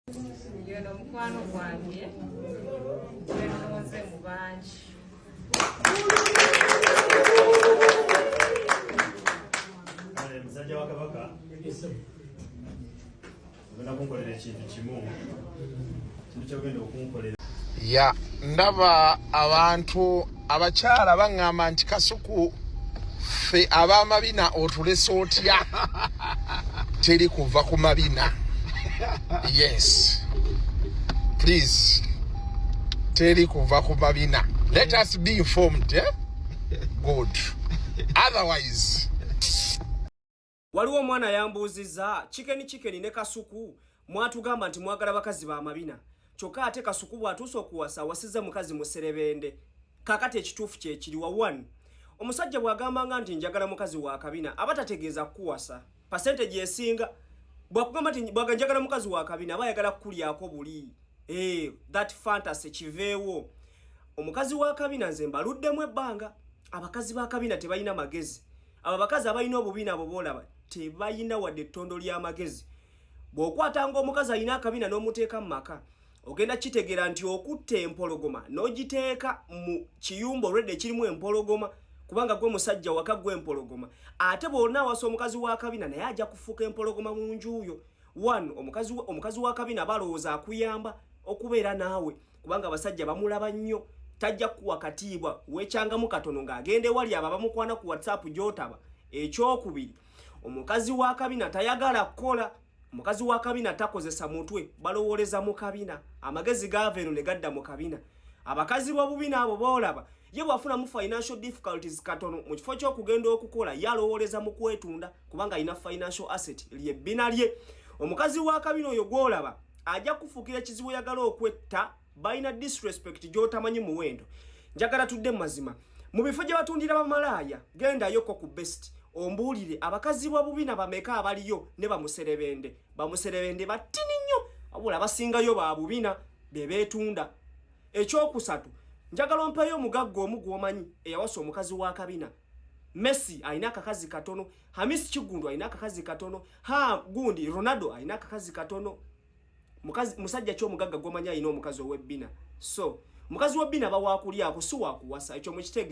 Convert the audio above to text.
Yono mukwano gwange gwenonze mu bangi. Kale musajja wa Kabaka, ogenda kunkolera ekintu kimu, kintu kyogenda okunkolera. Ya, ndaba abantu abakyala baŋŋamba nti Kasuku, ffe ab'amabina otulese otya? Teri kuva ku mabina. Yes, please, teri kuva ku mabina. Let us be informed, eh? Good, otherwise. Waliwo omwana yambuuzizza, "Chicken, Chicken ne Kasuku, mwatugamba nti mwagala bakazi ba mabina, kyokka ate Kasuku bw'atuuse okuwasa awasizza mukazi muserebende. Kaakati ekituufu kyekiriwa?" 1, omusajja bw'agambanga nti njagala mukazi wa kabina, aba tategeeza kukuwasa. Percentage esinga bwakugamba nti bwaga njagala mukazi wa kabina, aba ayagala kukulyako buli. That fantasy kiveewo. Omukazi wa kabina, nze mbaluddemu ebbanga, abakazi ba kabina tebalina magezi. Abo abakazi abalina obubina, abo boolaba tebalina wadde ettondo ly'amagezi. Bw'okwatanga omukazi alina akabina n'omuteeka mu maka, ogenda kitegeera nti okutta empologoma n'ogiteeka mu kiyumba olwedde ekirimu empologoma, kubanga gwe musajja waka gwe empologoma. Ate bw'ona awasa omukazi wa kabina, naye ajja kufuuka empologoma mu njuuyo. One, omukazi wa kabina aba alowooza akuyamba okubeera naawe, kubanga abasajja bamulaba nnyo. Tajja kukuwa katiibwa, weekyangamu katono ng'agenda ewali abo abamukwana ku WhatsApp gy'otaba. Ekyokubiri, omukazi wa kabina tayagala kukola. Omukazi wa kabina takozesa mutwe, balowooleza mu kabina. Amagezi gaava eno ne gadda mu kabina. Abakazi b'obubina abo boolaba, ye bw'afunamu financial difficulties katono, mu kifo ky'okugenda okukola, ye alowooleza mu kwetunda, kubanga alina financial asset lyebbina lye. Omukazi wa kabina oyo gw'olaba ajja kufuukira ekizibu oyagala okwetta. Balina disrespect gy'otamanyi muwendo. Njagala tudde mu mazima. Mu bifo gye batundira bamalaaya, gendayoko ku Best, ombuulire abakazi b'obubina bameka abaliyo ne bamuserebende. Bamuserebende batini nnyo, wabula abasingayo ba bubina be beetunda. Ekyokusatu, njagala ompeeyo omugagga omu gw'omanyi eyawasa omukazi wa kabina. Messi alina akakazi katono, Hamis Kigundu alina akakazi katono, ha gundi Ronaldo alina akakazi katono. Musajja ki omugagga gw'omanyi alina omukazi ow'ebbina? So omukazi w'ebbina aba wakulyako, si wakuwasa. Ekyo mukitege.